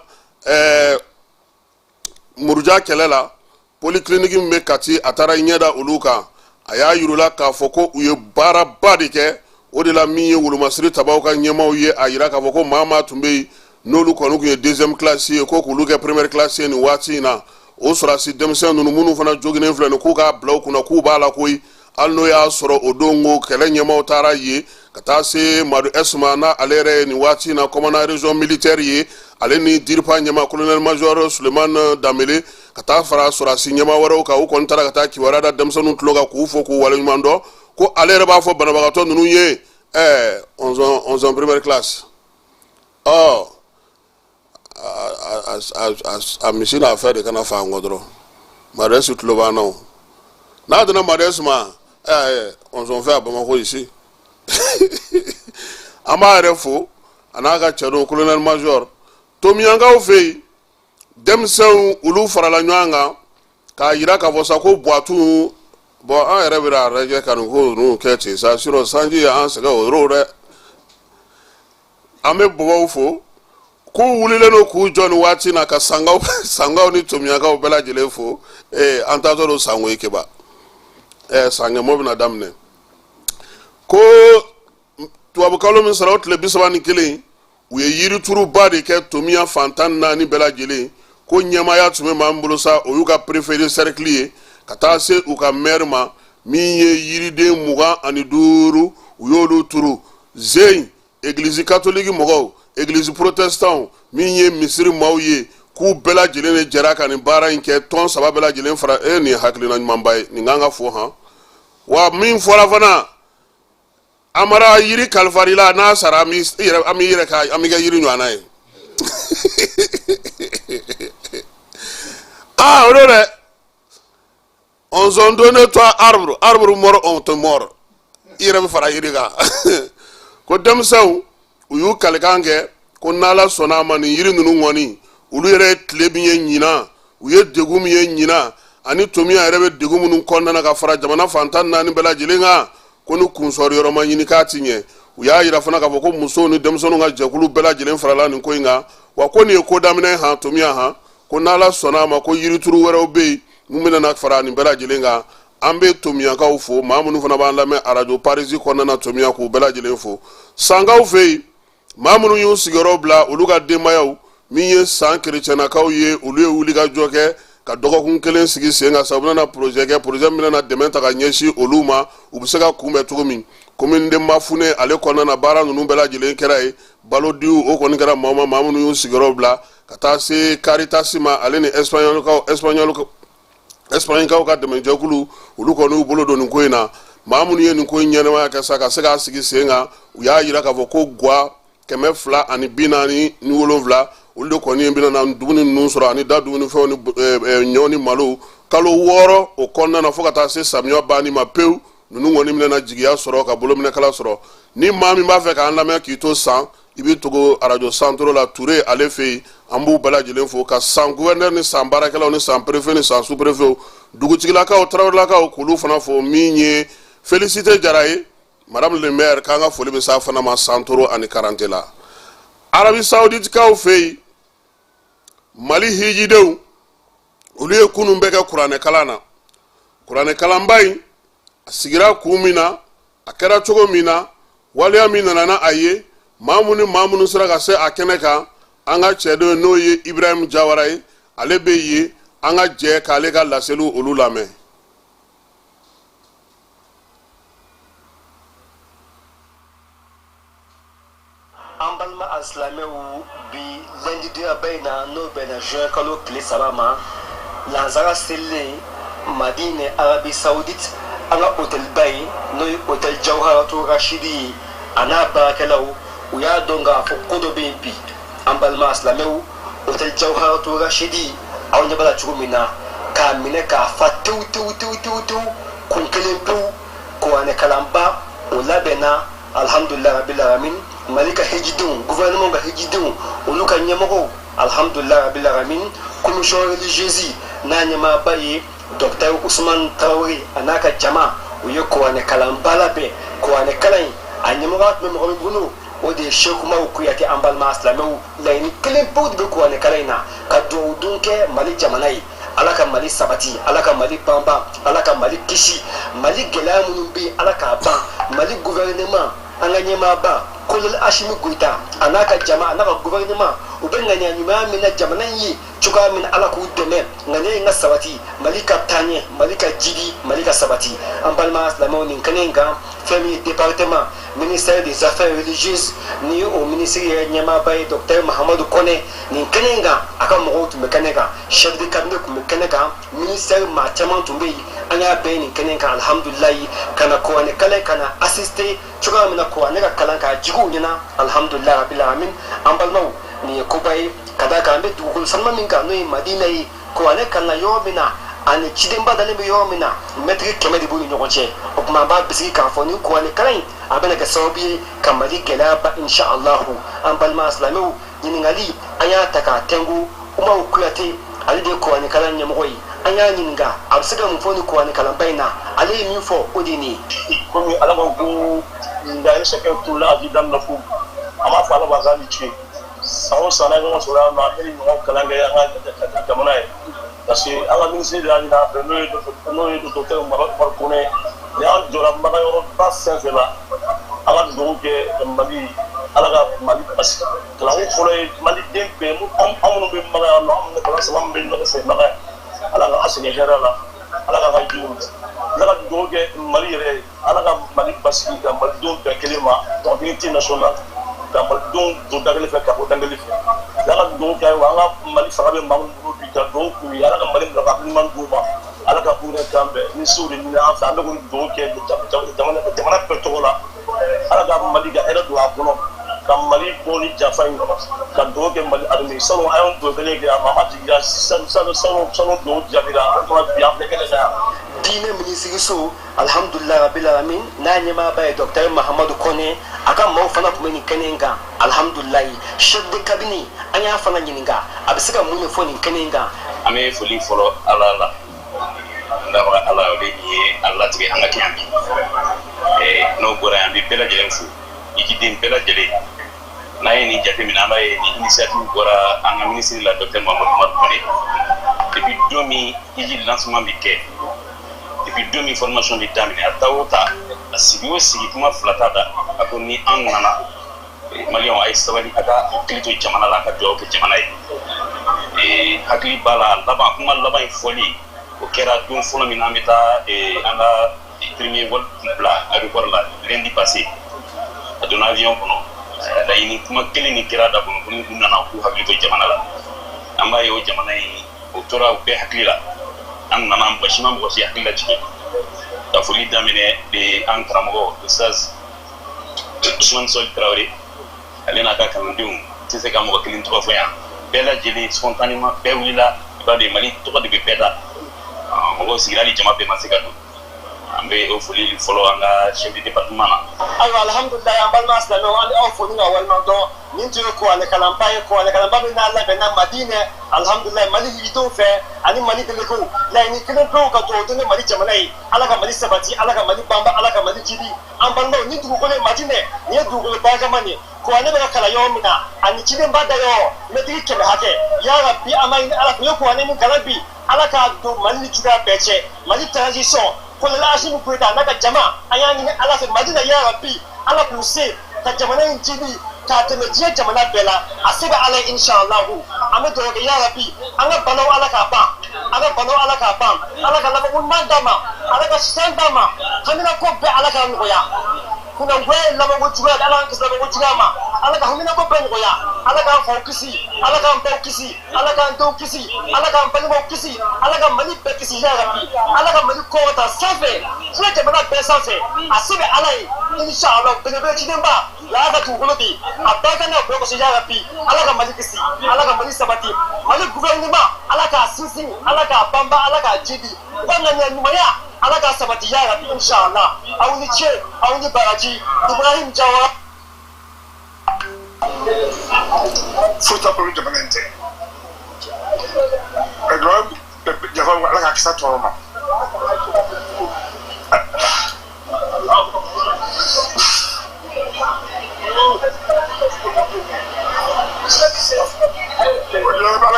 Speaker 1: muruja kɛlɛ la, polyclinique min bɛ Kati, a taara ɲɛ da olu kan. A y'a yir'u la k'a fɔ ko u ye baaraba de kɛ. O de la, min ye wolomasiri tabaw ka ɲɛmaaw ye, a yira k'a fɔ ko maa maa tun bɛ yen n'olu kɔni tun ye deuxième classe ye, ko k'olu kɛ première classe ye nin waati in na. O sɔrɔdasi denmisɛn ninnu minnu fana joginnen filɛ nin, k'u k'a bila u kunna k'u b'a la koyi. Hali n'o y'a sɔrɔ o don ko kɛlɛ ɲɛmaaw taara yen ka taa se Madu S ma, n'a ale yɛrɛ ye nin waati in na commandant région militaire ye, ale ni DIRPA ɲɛmaa colonel major Sulemani Danbele, ka taa fara sɔrɔdasi ɲɛmaa wɛrɛw kan. U kɔni taara ka taa kibaruya da denmisɛnninw tulo kan, k'u fo, k'u waleɲuman dɔn, ko ale yɛrɛ b'a fɔ banabagatɔ ninnu ye 11 première classe. Ɔ a misi n'a fɛ de kana fa an kɔ dɔrɔn. Madu S tulo b'an na o. N'a donna Madu S ma, on fait à Bamako ici. An b'a yɛrɛ fo, a n'a ka cɛdenw, colonel major. Tomiyankaw fɛ yen, denmisɛnw olu farala ɲɔgɔn kan k'a yira k'a fɔ sa ko Buwatu bɔn, an yɛrɛ bɛna a lajɛ ka nin ko ninnu kɛ ten sa, sinon sanji y'an sɛgɛn o yɔrɔ dɛ. An bɛ bɔbɔw fo k'u wulilen don k'u jɔ nin waati na, ka sankaw sankaw ni tomiyakaw bɛɛ lajɛlen fo. An taatɔ don sango ye keba sankɛmɔ bɛna daminɛ ko tubabukalo min sara o tile 31, u ye yirituruba de kɛ Tomiya fan 14 bɛɛ lajɛlen. Ko ɲɛmaaya tun bɛ maa min bolo sa, o y'u ka préfet de cercle ye, ka taa se u ka maire ma. Min ye yiriden 25, u y'olu turu zen. Egilizi katoliki mɔgɔw, egilizi protestantw, min ye misiri maaw ye, k'u bɛɛ lajɛlen de jɛra ka nin baara in kɛ. Tɔn saba bɛɛ lajɛlen fara. Nin ye hakilina ɲumanba ye, nin kan ka fo han. Wa min fɔra fana, Amara, yiri kalifarila n'a sara, an b'i yɛrɛ ka an b'i kɛ yiri ɲɔgɔnna ye. Aa, o don dɛ, on s'en donne toi arbre, arbre mort, on te mort, i yɛrɛ bɛ fara yiri kan. Ko denmisɛnw, u y'u kalikan kɛ ko n'Ala sɔnna a ma, nin yiri ninnu kɔni, olu yɛrɛ ye tile min ye ɲinan, u ye degun min ye ɲinan, ani Tomiya yɛrɛ bɛ degun minnu kɔnɔna na ka fara jamana fan 14 bɛɛ lajɛlen kan, ko ni kunsɔrɔ yɔrɔ ma ɲini k'a ti ɲɛ. U y'a yira fana k'a fɔ ko musow ni denmisɛnninw ka jɛkulu bɛɛ lajɛlen farala nin ko in kan. Wa ko nin ye ko daminɛ han, Tomiya han, ko n'Ala sɔnna a ma, ko yirituru wɛrɛw bɛ yen mun bɛna na fara nin bɛɛ lajɛlen kan. An bɛ Tomiyakaw fo, maa minnu fana b'an lamɛn arajo Parisi kɔnɔna na Tomiya, k'u bɛɛ lajɛlen fo. Sankaw fɛ yen, maa minnu y'u sigiyɔrɔ bila, olu ka denbayaw, min ye San kerecɛnnakaw ye, olu ye wulikajɔ kɛ ka dɔgɔkun kelen sigi sen kan sa. U bɛna projet kɛ, projet min bɛna dɛmɛ ta ka ɲɛsin olu ma, u bɛ se ka kunbɛn cogo min. Commune de Mafune ale kɔnɔna na, baara ninnu bɛɛ lajɛlen kɛra yen. Balo diw o kɔni kɛra maaw ma, maa minnu y'u sigiyɔrɔ bila, ka taa se Caritas ma, ale ni Espagnolkaw ka dɛmɛjɛkulu, olu kɔni y'u bolo don nin ko in na. Maa minnu ye nin ko in ɲɛnamaya kɛ sa ka se k'a sigi sen kan, u y'a yira k'a fɔ ko gwa 247, olu de kɔni bɛna na dumuni ninnu sɔrɔ, ani da dumunifɛnw ni ɲɔ ni malo, kalo 6 o kɔnɔna na, fo ka taa se samiya banni ma pewu. Ninnu kɔni bɛna na jigiya sɔrɔ ka bolominɛkala sɔrɔ. Ni maa min b'a fɛ k'an lamɛn k'i to San, i bɛ tugu arajo Santoro la, Ture ale fɛ yen. An b'u bɛɛ lajɛlen fo, ka San gouverneur ni San baarakɛlaw ni San préfet ni San sous préfet, dugutigilakaw, tarawelelakaw, k'olu fana fo. Min ye Félicité Jara ye, madame le maire, k'an ka foli bɛ s'a fana ma Santoro ani Karante la. Arabi Saouditikaw fɛ yen, Mali hijidenw, olu ye kunun bɛɛ kɛ kuranɛkalan na. Kuranɛkalanba in a sigira kun min na, a kɛra cogo min na, waleya min nana na a ye, maa minnu ni maa minnu sera ka se a kɛnɛ kan, an ka cɛden n'o ye Ibrahim Jawara ye, ale bɛ yen. An ka jɛ k'ale ka laseliw olu lamɛn.
Speaker 6: An balima alisilamɛw, bi lɛndidonyaba in na, n'o bɛnna juin kalo tile 3 ma, lansara selilen Madine, Arabi Saoudite, an ka hôtelba ye, n'o ye hôtel Jawharatu Rashidi ye, a n'a baarakɛlaw, u y'a dɔn k'a fɔ ko dɔ bɛ yen bi. An balima alisilamɛw, hôtel Jawharatu Rashidi, aw ɲɛ b'a la cogo min na, k'a minɛ k'a fa tewu tewu tewu tewu tewu, kun kelen pewu, kuranɛkalanba o labɛnna. Alhamdulilayi rabil alamin, Mali ka hijidenw, gouvernement ka hijidenw, olu ka ɲɛmɔgɔw, alhamdulilayi rabil alamin, commission religieuse n'a ɲɛmaaba ye docteur Usman Tarawele, a n'a ka jama, U ye kuranɛ kalanba labɛn. Kuranɛ kalan in, a ɲɛmɔgɔya tun bɛ mɔgɔ min bolo, o de ye Seku Umaru Kuyate. An balima silamɛw, laɲini kelen pewu de bɛ kuranɛ kalan in na: ka dugawu don kɛ Mali jamana ye. Ala ka Mali sabati, Ala ka Mali banban, Ala ka Mali kisi. Mali gɛlɛya minnu bɛ yen, Ala k'a ban. Mali gouvernement, an ka ɲɛmaaba Colonel Asimi Goyita, a n'a ka jama, a n'a ka gouvernement, u bɛ ŋaniya ɲumanya min na jamana in ye cogoya min na, Ala k'u dɛmɛ ŋaniya in ka sabati, Mali ka taaɲɛ, Mali ka jidi, Mali ka sabati. An balima silamɛw, nin kɛnɛ in kan, fɛn min ye département ministère des Affaires religieuses, ni o minisiri yɛrɛ ɲɛmaaba ye docteur Mahamadu Kɔnɛ, nin kɛnɛ in kan, a ka mɔgɔw tun bɛ kɛnɛ kan, chef de cabinet tun bɛ kɛnɛ kan, ministère maa caman tun bɛ yen. An y'a bɛɛ ye nin kɛnɛ in kan, alhamdulilayi, ka na kuranɛ kalan, ka na assister cogoya min na kuranɛ ka kalan k'a jigi u ɲɛna, alhamdulilayi rabil alamin. An balimaw, nin ye koba ye, ka d'a kan an bɛ dugukolo sanuma min kan, n'o ye Madina ye, kuranɛ kalanna yɔrɔ min na ani cidenba dalen bɛ yɔrɔ min na, mɛtiri 100 de b'u ni ɲɔgɔn cɛ. O tuma an b'a bisigi k'a fɔ nin kuranɛ kalan in, a bɛna kɛ sababu ye ka Mali gɛlɛya ban, inshallahu. An balima silamɛw, ɲininkali an y'a ta k'a tɛnku Umaru Kuyate, ale de ye kuranɛ kalan ɲɛmɔgɔ ye. An y'a ɲininka a bɛ se ka mun fɔ nin kuranɛ kalanba in na. Ale ye min fɔ, o de ye nin ye.
Speaker 7: Komi Ala ko ko la in shakartum la azidannakum, an b'a fɔ Ala b'a k'a ni ce. San o san, n'an ye ɲɔgɔn sɔrɔ yan nɔ, an bɛ ɲɔgɔn kalan kɛ an ka jamana ye, parce que an ka minisiri de y'a ɲini an fɛ, n'o ye docteur Umaru Kone. Ni an jɔra Makan yɔrɔba fɛn fɛn la, an ka dugawu kɛ Mali, Ala ka Mali basigi. Kalanko fɔlɔ ye maliden bɛɛ, an minnu bɛ Makan yan nɔ, an minnu kalan saba min bɛ ɲɔgɔn fɛ Makan, Ala ka an segin hɛrɛ la, Ala ka ka jiw, Ala ka dugawu kɛ Mali yɛrɛ ye, Ala ka Mali basigi, ka malidenw bɛɛ kelen ma, donc unité nationale, ka malidenw don da kelen fɛ ka bɔ da kelen fɛ. Ala ka dugawu kɛ an ka Mali fanga bɛ maa minnu bolo bi, ka dugawu k'u ye, Ala ka Mali bila ka hakili ɲuman d'u ma, Ala ka k'u yɛrɛ kan bɛn ni sew de ɲini an fɛ. An bɛ k'o dugawu kɛ jamana bɛɛ tɔgɔ la. Ala ka Mali ka hɛrɛ don a kɔnɔ, ka Mali bɔ ni janfa in kɔnɔ, ka dugawu kɛ Mali armée. Salon an y'o dugawu kelen kɛ, a ma jigiya, salon salon dugawu jaabira. An fana bi, an filɛ kɛnɛ kan yan.
Speaker 6: Diinɛ minisiriso, alhamdulilayi rabil alamin, n'a ɲɛmaaba ye docteur Mahamadu Kɔnɛ, a ka maaw fana tun bɛ nin kɛnɛ in kan, alhamdulilayi. Chef de cabinet, an y'a fana ɲininka a bɛ se ka mun de fɔ nin kɛnɛ in kan.
Speaker 8: An bɛ foli fɔlɔ Ala la, n dabaga Ala, o de ye a latigɛ an ka kɛ yan bi. N'o bɔra yan, an bɛ bɛɛ lajɛlen fo, hijiden bɛɛ lajɛlen. N'an ye nin jateminɛ, an b'a ye ni initiative bɔra an ka minisiri la, docteur Mahamadu Umaru Kɔnɛ. Depuis don min hiji lancement bɛ kɛ, depuis don min formation bɛ daminɛ, a ta o ta, a sigi o sigi, kuma fila t'a da. A ko ni an nana, maliyɛnw, a ye sabali, a ka hakili to jamana la, a ka dugawu kɛ jamana ye. Hakili b'a la, laban kuma laban in fɔli, o kɛra don fɔlɔ min na an bɛ taa an ka premier vol bila aéroport la lundi passé. A donna avion kɔnɔ, laɲini kuma kelen nin kɛra da kɔnɔ, ko ni u nana, k'u hakili to jamana la. An b'a ye o jamana in, o tora u bɛɛ hakili la. An nana, mɔgɔ si ma mɔgɔ si hakili lajigin. Ka foli daminɛ de an karamɔgɔ Ustaz Usman Sɔli Tarawele, ale n'a ka kalandenw tɛ se ka mɔgɔ kelen tɔgɔ fɔ yan. Bɛɛ lajɛlen spontanément bɛɛ wulila. I b'a dɔn Mali tɔgɔ de bɛ bɛɛ da, mɔgɔw sigira, hali jama bɛɛ ma se ka don. An bɛ o foli fɔlɔ an ka chef de département na.
Speaker 6: Ayiwa, alhamdulilayi. An balima silamɛw, an bɛ aw fo ni ka waleɲuman dɔn. Nin tun ye kuranɛ kalanba ye, kuranɛ kalanba min n'a labɛnna Madinɛ, alhamdulilayi, Mali hijidenw fɛ ani Mali déléguéw. Laɲini kelen pewu: ka dugawu don Mali jamana ye, Ala ka Mali sabati, Ala ka Mali banba, Ala ka Mali jidi. An balimaw, ni dugukolo ye Madinɛ, nin ye dugukolo barikama nin ye, kuranɛ bɛ ka kalan yɔrɔ min na ani cidenba da yɔrɔ, mɛtiri 100 hakɛ. Ya Rabi, an b'a ɲini Ala fɛ, u ye kuranɛ min kalan bi, Ala k'a don Mali ni juguya bɛɛ cɛ. Mali transition, Colonel Asimi Goyita n'a ka jama, an y'a ɲini Ala fɛ Madina, ya Rabi, Ala k'u se ka jamana in jidi k'a tɛmɛ diɲɛ jamana bɛɛ la. A se bɛ Ala ye, inshallahu. An bɛ dugawu kɛ, ya Rabi, an ka banaw, Ala k'a ban, an ka banaw, Ala k'a ban, Ala ka labanko ɲuman d'an ma, Ala ka sisan d'an ma, hamina ko bɛɛ Ala k'a nɔgɔya. Kunnagoya ye labanko juguya, Ala k'an kisi labanko juguya ma, Ala ka hamina ko bɛɛ nɔgɔya, Ala k'an faw kisi, Ala k'an baw kisi, Ala k'an denw kisi, Ala k'an balimaw kisi, Ala ka Mali bɛɛ kisi, ya Rabi. Ala ka Mali kɔrɔta sanfɛ, diɲɛ jamana bɛɛ sanfɛ. A se bɛ Ala ye, inshallah. Belebele cidenba la ka dugukolo bi, a barika n'a bonya kosɔn, ya Rabi, Ala ka Mali kisi, Ala ka Mali sabati. Mali gouvernement, Ala k'a sinsin, Ala k'a banba, Ala k'a jidi, u ka ŋaniya ɲumanya, Ala k'a sabati, ya Rabi, inshallah. Aw ni ce, aw ni baraji. Ibrahim Jawara.
Speaker 9: Foyi t'a bolo jamana in tɛ jafa. Ala k'a kisa tɔɔrɔ ma.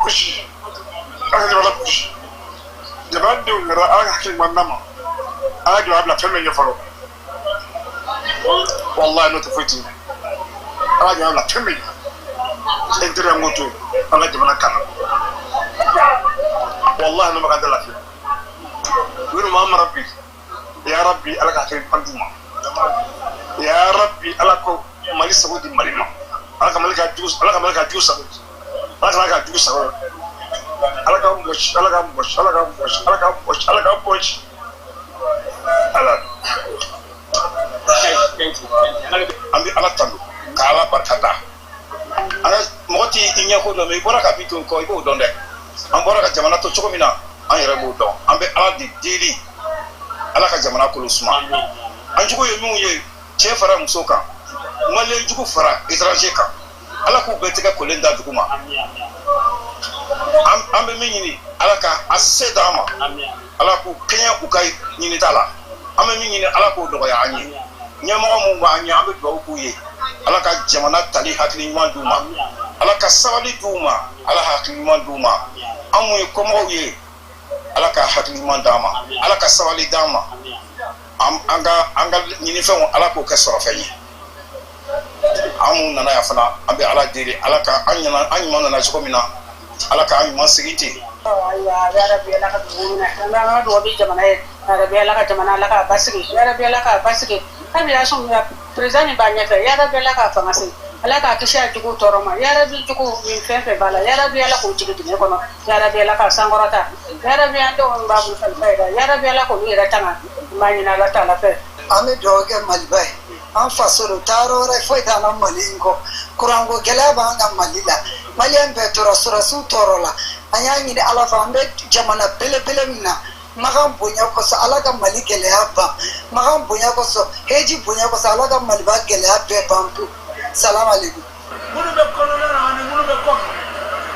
Speaker 9: gosi, Ala ka jamana gosi. Jamanadenw yɛrɛ, Ala ka hakili ɲuman d'an ma. Ala ka jamana bila fɛn bɛɛ ɲɛ fɔlɔ. Wallahi n'o tɛ foyi tɛ ɲɛ. Ala ka jamana bila fɛn bɛɛ ɲɛ. Intérêt an k'o to yen, an ka jamana kana. Wallahi n'o ma kɛ an tɛ lafiya. Minnu b'an mara bi, ya Rabbi Ala ka hakili ɲuman d'u ma. Ya Rabbi Ala ko Mali sago di Mali ma. Ala ka Mali ka jugu, Ala ka Mali ka jugu sago di. Ala ka ka jugu sago. Ala ka mɔsi, Ala ka mɔsi, Ala ka mɔsi, Ala ka mɔsi, Ala ka mɔsi. Ala. An bɛ Ala tanu ka Ala barika da. An ka mɔgɔ t'i ɲɛko dɔn, mais i bɔra ka min to kɔ, i b'o dɔn dɛ. An bɔra ka jamana to cogo min na, an yɛrɛ b'o dɔn. An bɛ Ala de deli, Ala ka jamana kolo suma. An jugu ye minnu ye, cɛ fara muso kan, maliyɛn jugu fara étranger kan, Ala k'u bɛɛ tɛgɛ kolen da dugu ma. An bɛ min ɲini, Ala ka a se d'an ma, Ala k'u kɛɲɛ u ka ɲinita la. An bɛ min ɲini, Ala k'o nɔgɔya an ye. Ɲɛmɔgɔ minnu b'an ɲɛ, an bɛ dugawu k'u ye, Ala ka jamana tali hakili ɲuman d'u ma, Ala ka sabali d'u ma, Ala hakili ɲuman d'u ma. An mun ye kɔmɔgɔw ye, Ala ka hakili ɲuman d'an ma, Ala ka sabali d'an ma. An ka ɲinifɛnw, Ala k'o kɛ sɔrɔfɛn ye. An mun nana yan fana, an bɛ Ala deli, Ala ka an ɲuman nana cogo min na, Ala k'an ɲuman segin ten.
Speaker 5: Ayiwa, yarabi Ala ka dugawu minɛ. An bɛ an ka dugawu bɛ jamana ye. Yarabi Ala ka jamana, Ala k'a basigi. Yarabi Ala k'a basigi. Hali y'a sɔrɔ président min b'a ɲɛfɛ, yarabi Ala k'a fanga se. Ala k'a kisi a jugu tɔɔrɔ ma. Yarabi jugu min fɛn fɛn b'a la, yarabi Ala k'o jigin dingɛ kɔnɔ. Yarabi Ala k'a sankɔrɔta. Yarabi an denw b'a bolo kalifa yɛrɛ. Yarabi Ala k'olu yɛrɛ tanga. N b'a ɲini Ala ta'ala fɛ.
Speaker 10: An bɛ dugawu kɛ Maliba ye. An faso don, taayɔrɔ wɛrɛ foyi t'an na Mali in kɔ. Kuranko gɛlɛya b'an kan Mali la. Maliyɛn bɛɛ tora sɔrɔdasiw tɔɔrɔ la. An y'a ɲini Ala fɛ, an bɛ jamana belebele min na, Makan bonya kosɔn, Ala ka Mali gɛlɛya ban. Makan bonya kosɔn, heji bonya kosɔn, Ala ka Maliba gɛlɛya bɛɛ ban pewu. Salam aleykum.
Speaker 11: Minnu bɛ kɔnɔna na ani minnu bɛ kɔ kan,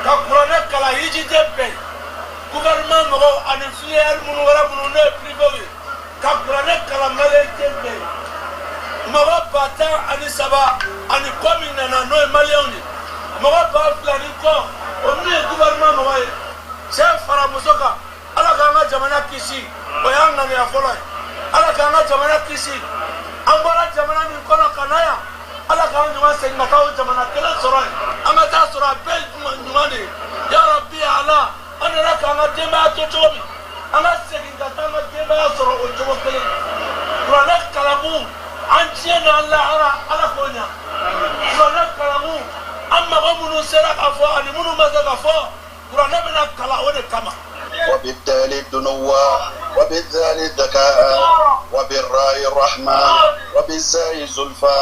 Speaker 11: ka kuranɛ kalan hijiden bɛɛ ye, gouvernement mɔgɔw ani filière minnu wɛrɛ minnu n'o ye privéw ye, ka kuranɛ kalan maliyɛnden bɛɛ ye. Mɔgɔ 13,000 ani kɔ min nana, n'o ye maliyɛnw ye, mɔgɔ 2000 ni kɔ, o min ye gouvernement mɔgɔ ye, cɛ fara muso kan. Ala k'an ka jamana kisi, o y'an ŋaniya fɔlɔ ye. Ala k'an ka jamana kisi. An bɔra jamana min kɔnɔ ka na yan, Ala k'an ɲuman segin ka taa o jamana kelen sɔrɔ yen. An ka taa sɔrɔ a bɛɛ ɲuman de ye. Ya Rabbi Ala, an nana k'an ka denbaya to cogo min, an ka segin ka taa an ka denbaya sɔrɔ o cogo kelen. Kuranɛ kalamu an diɲɛ n'an lahara, Ala k'o ɲa. Kuranɛ kalamu an mago minnu sera ka fɔ ani minnu ma se ka fɔ, kuranɛ bɛna kalan o de kama.
Speaker 12: وبالدال الدنو، وبالذال الذكاء، وبالراء الرحمة، وبالزاي زلفى،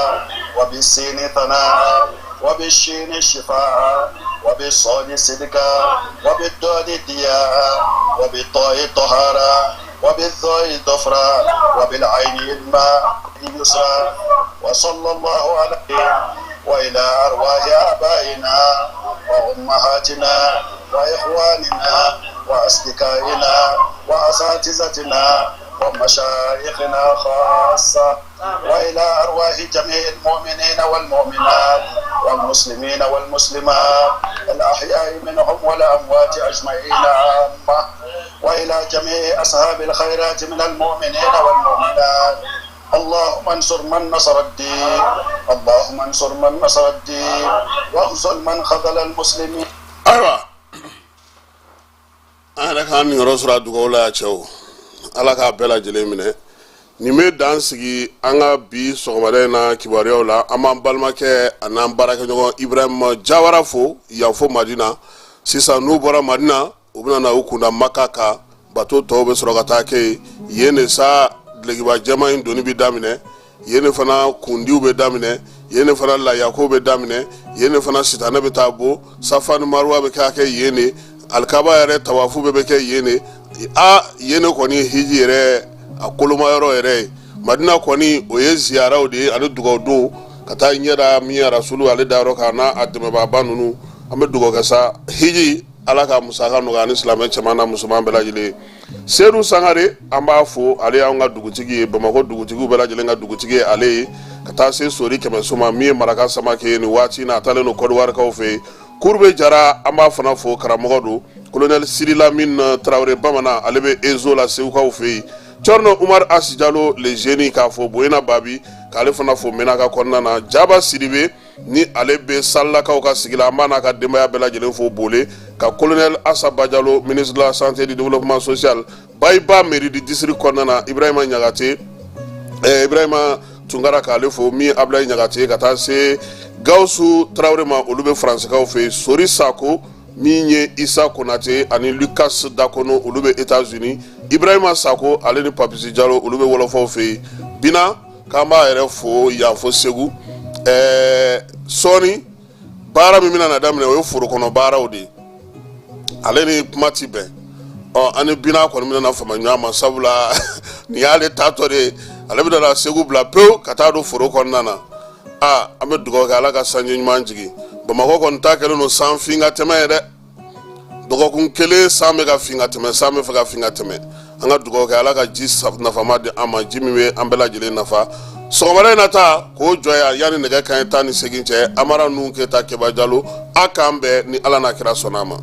Speaker 12: وبالسين ثناء، وبالشين الشفاء، وبالصاد صدقا، وبالداد الدياء، وبالطاء الطهارة، وبالظاء الظفرة، وبالعين الماء يسرا. وصلى الله عليه وإلى أرواح آبائنا وأمهاتنا وإخواننا وأصدقائنا وأساتذتنا ومشايخنا خاصة، وإلى أرواح جميع المؤمنين والمؤمنات والمسلمين والمسلمات الأحياء منهم والأموات أجمعين عامة، وإلى جميع أصحاب الخيرات من المؤمنين والمؤمنات. اللهم انصر من نصر الدين، اللهم انصر من نصر الدين، واخذل من خذل المسلمين.
Speaker 1: Ayiwa, an yɛrɛ k'an niyɔrɔ sɔrɔ a dugawu la yan. Cɛw, Ala k'a bɛɛ lajɛlen minɛ. Nin bɛ dan sigi an ka bi sɔgɔmada in na kibaruyaw la. An b'an balimakɛ a n'an baarakɛɲɔgɔn Ibrahima Jawara fo yan fo Madina. Sisan n'u bɔra Madina, u bɛna na u kunda Maka kan. Bato tɔw bɛ sɔrɔ ka taa kɛ yen. Yen de sa dulokiba jɛman in donni bɛ daminɛ, yen de fana kundiw bɛ daminɛ, yen de fana layako bɛ daminɛ, yen de fana sitanɛ bɛ taa bɔ. Safa ni Maruwa bɛ kɛ yen de, alikaba yɛrɛ tawafu bɛɛ bɛ kɛ yen de. A yen de kɔni ye hiji yɛrɛ a kolomayɔrɔ yɛrɛ ye. Madina kɔni, o ye ziyaraw de ye ani dugawudon ka taa ɲɛda min ye Rasulu ale dayɔrɔ kan n'a a dɛmɛbaaba ninnu. An bɛ dugawu kɛ sa, hiji Ala ka musaka nɔgɔya ani silamɛ cɛman n'a musoman bɛɛ lajɛlen. Sedu Sangare, an b'a fo, ale y'an ka dugutigi ye, Bamakɔ dugutigiw bɛɛ lajɛlen ka dugutigi ye ale ye, ka taa se Sori Kɛmɛso ma. Min ye Maraka Samake ye, nin waati in na a taalen don Kɔdiwarikaw fɛ yen. Kurube Jara, an b'a fana fo, karamɔgɔ don. Colonel Siri Lamine Tarawele bamanan, ale bɛ ezo la Segukaw fɛ yen. Cɔrɔnɔ Umar Asi Jalo le jeune, k'a fo Boyina Babi, k'ale fana fo Menaka kɔnɔna na. Jaba Sidibe ni ale bɛ Salilakaw ka sigi la, an b'a n'a ka denbaya bɛɛ lajɛlen fo Bole. Ka colonel Asa Bajalo, ministre de la Santé et du Développement social, Bayiba mairie du district kɔnɔna na. Ibrahima Ɲagate, Ibrahima Tunkara, k'ale fo, min Abulayi Ɲagate, ka taa se Gawusu Tarawele ma, olu bɛ Faransikaw fɛ yen. Sori Sako, min ye Isa Konate ani Lucas Dakono, olu bɛ États-Unis. Ibrahima Sako, ale ni Papisi Jalo, olu bɛ Wɔlɔfɔw fɛ yen. Bina k'an b'a yɛrɛ fo yan fo Segu. Sɔɔni baara min bɛna na daminɛ, o ye foro kɔnɔ baaraw de ye. Ale ni kuma ti bɛn. Ɔ, an ni Bina kɔni bɛna na fama ɲɔgɔn ma, sabula nin y'ale taatɔ de ye. Ale bɛna na Segu bila pewu ka taa don foro kɔnɔna na. Aa, an bɛ dugawu kɛ, Ala ka sanji ɲuman jigin. Bamakɔ kɔni ta kɛlen don san fin ka tɛmɛ ye dɛ. Dɔgɔkun kelen, san bɛ ka fin ka tɛmɛ, san bɛ fɛ ka fin ka tɛmɛ. An ka dugawu kɛ, Ala ka ji nafama di an ma, ji min bɛ an bɛɛ lajɛlen nafa. Sɔgɔmada in na ta k'o jɔ yan yanni nɛgɛ kanɲɛ 18 cɛ. Amara Nuhu Keyita, Keba Jalo, a k'an bɛn ni Ala n'a kira sɔnna a ma.